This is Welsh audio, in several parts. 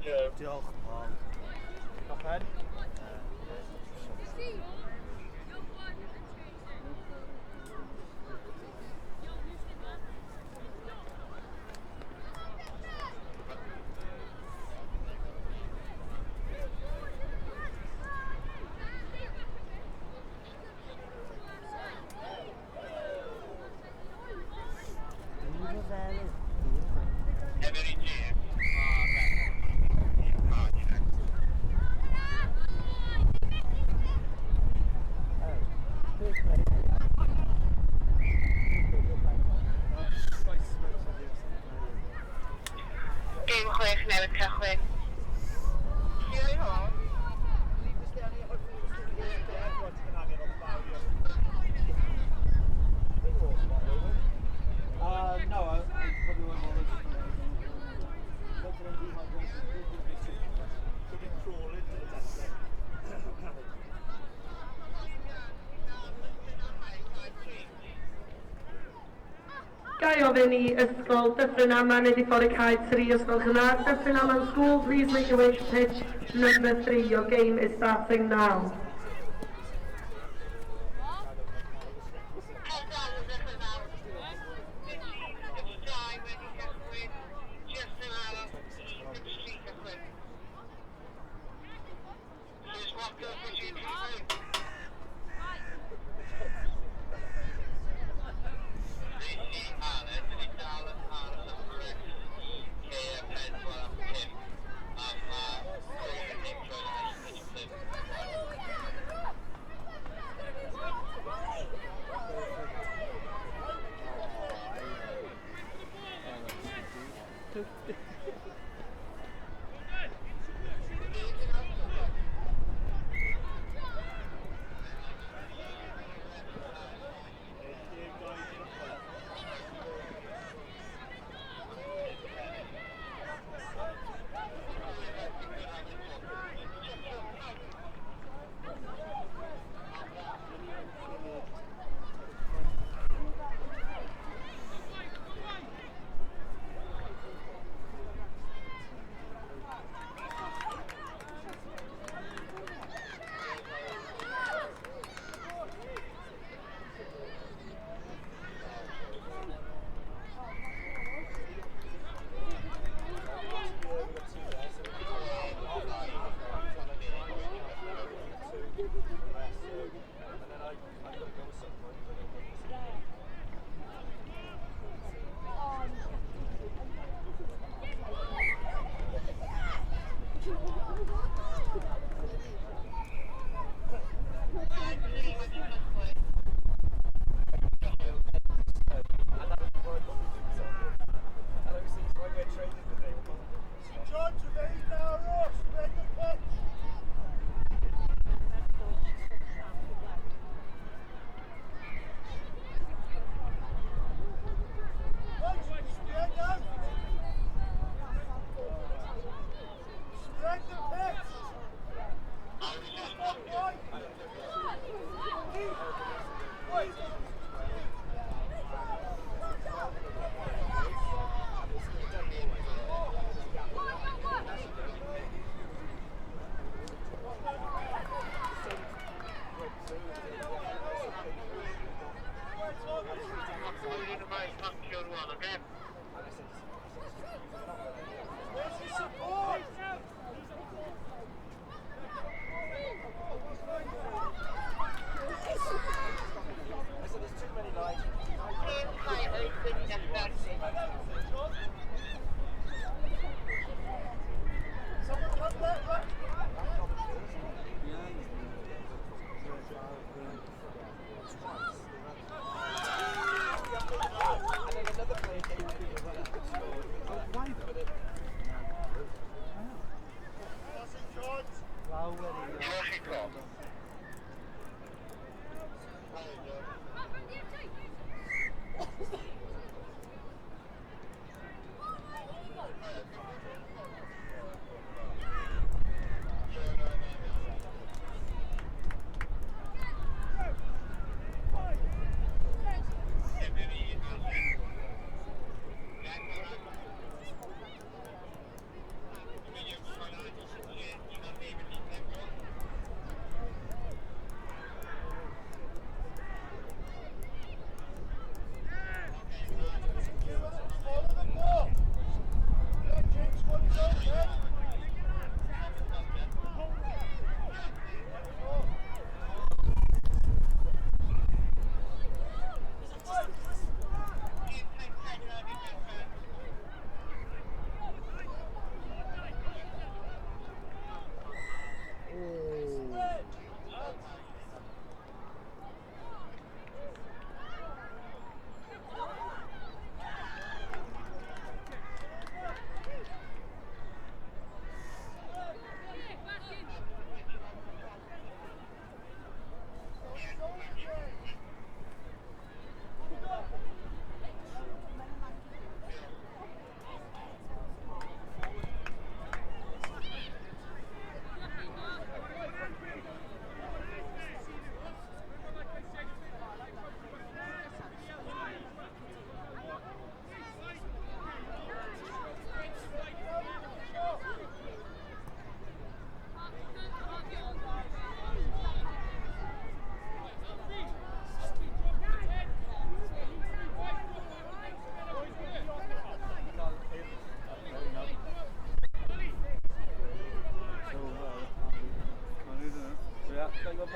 Diolch, Paul. Top pen. Gêm 6 newydd cychwyn. No, I probably won't bother. Crawl into the desk. Ga i ofyn i Ysgol Dyffryn Aman neu i ffordd y cae 3 os gwelwch yn dda. Dyffryn Aman School, please make your way to pitch number 3. Your game is starting now.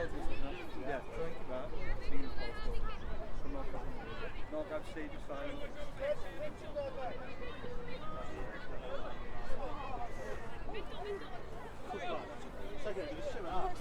Yeah, thank you, man. Seems possible. So knock out stage of silence. Second, just shimmer up.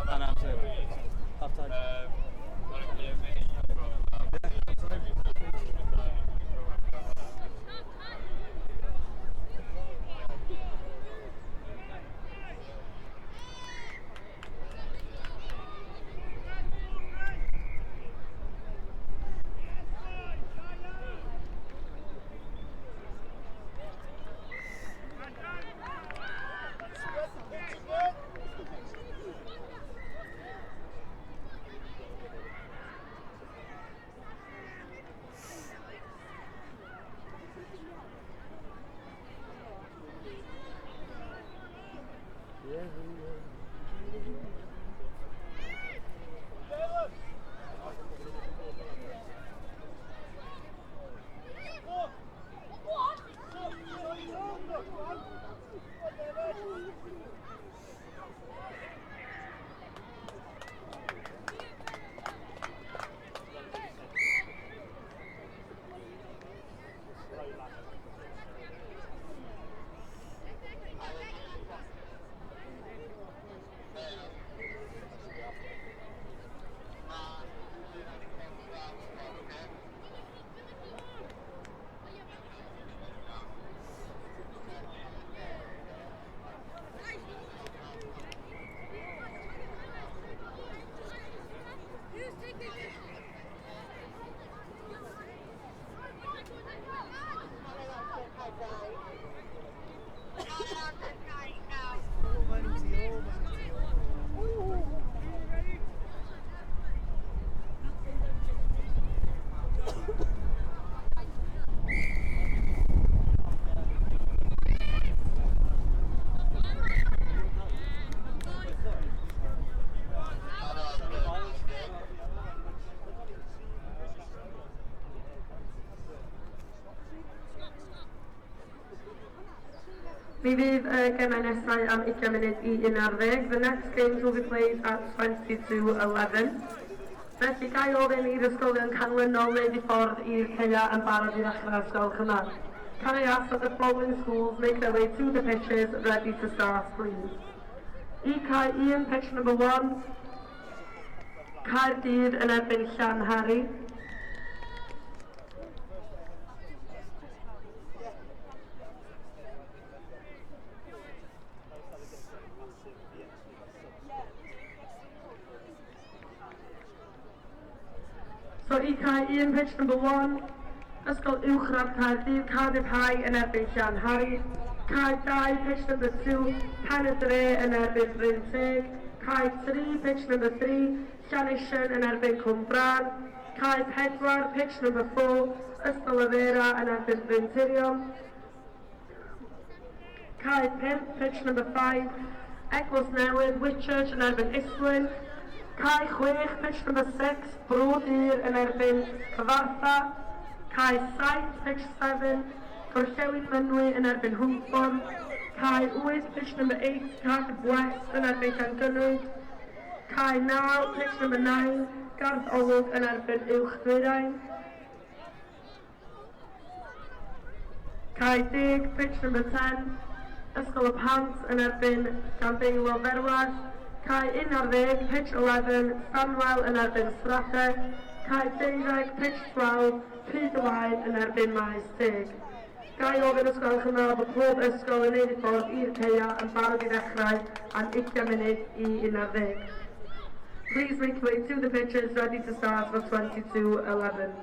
And absolutely. Half time. Mi fydd y gemau nesau am 20 munud i 11. The next games will be played at 20 to 11. Felly ga i ofyn i'r ysgolion canlynol wneud i ffordd i'r caeau yn barod i ddechrau ysgol chyma. Can I ask that the following schools make their way to the pitches ready to start, please? I cae 1, pitch number 1, Caerdydd yn erbyn Llanhari. So i cae 1, pitch number 1, Ysgol Uwchradd Caerdydd, Cardiff High yn erbyn Llanhari. Cae 2, pitch number 2, Pen y Dre yn erbyn Bryn Teg. Cae 3, pitch number 3, Llanishen yn erbyn Cwmbran. Cae 4, pitch number 4, Ystalyfera yn erbyn Bryn Tirion. Cae 5, pitch number 5, Eglwys Newydd, Whitchurch yn erbyn Islwyn. Cae 6, pitch number 6, Bro Dur yn erbyn Cyfartha. Cae 7, pitch 7, Gorllewin Mynwy yn erbyn Hwlffordd. Cae 8, pitch number 8, Cardiff West yn erbyn Llangynwy. Cae 9, pitch number 9, Garth Olwg yn erbyn Uwch Ddwyrain. Cae 10, pitch number 10, Ysgol y Pant yn erbyn Llandeilo Ferwallt. Cae 11, pitch 11, Stanwell yn erbyn Strade. Cae 12, pitch 12, Pryd y Waun yn erbyn Maes Teg. Ga i ofyn os gwelwch yn dda bod pob ysgol yn neud eu ffordd i'r caeau yn barod i ddechrau am 20 munud i 11. Please make your way to the pitches ready to start for 20 to 11.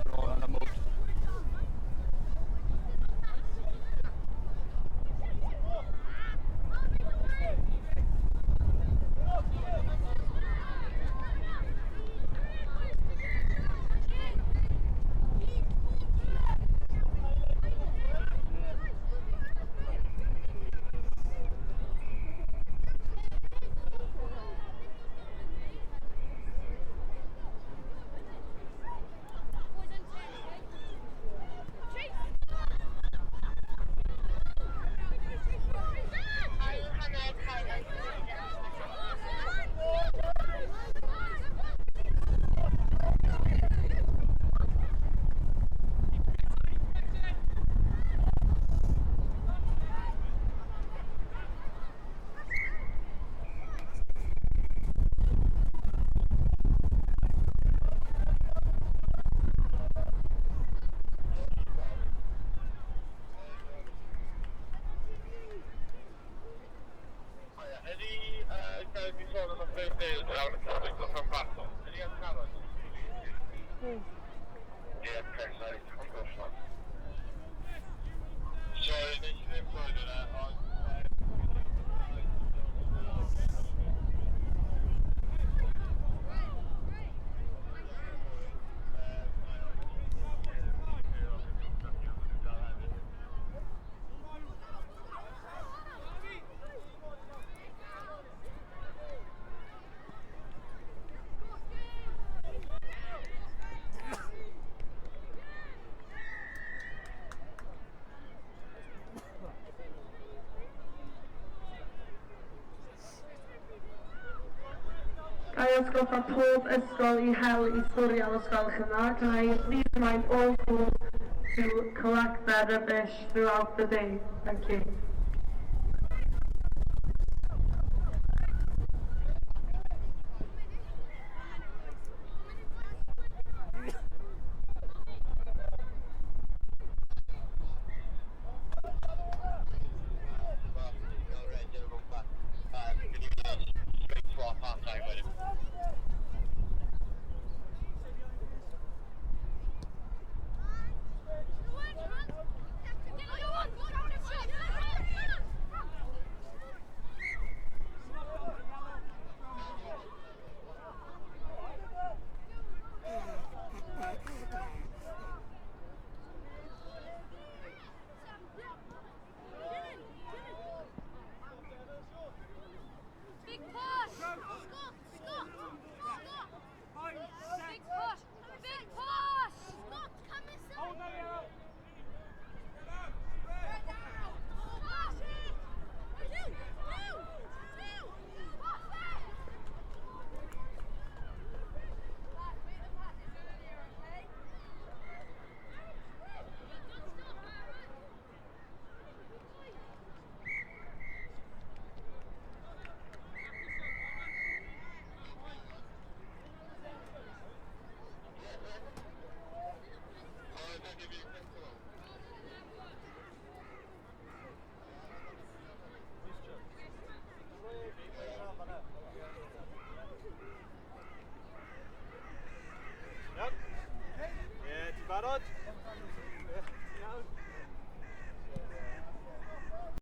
Bron yn ymwyd. Ail hanner cae Ydy gael fi sôn am y first aid lawr y cyfrif o'r rhanbarthol? Ydy am Caron? Ie, perffaith, wrth gwrs. Sorry, nes i ddim clywed hwnna, ond... Ga i atgoffa pob ysgol i hel eu sbwriel os gwelwch yn dda. Can I please remind all schools to collect their rubbish throughout the day? Thank you.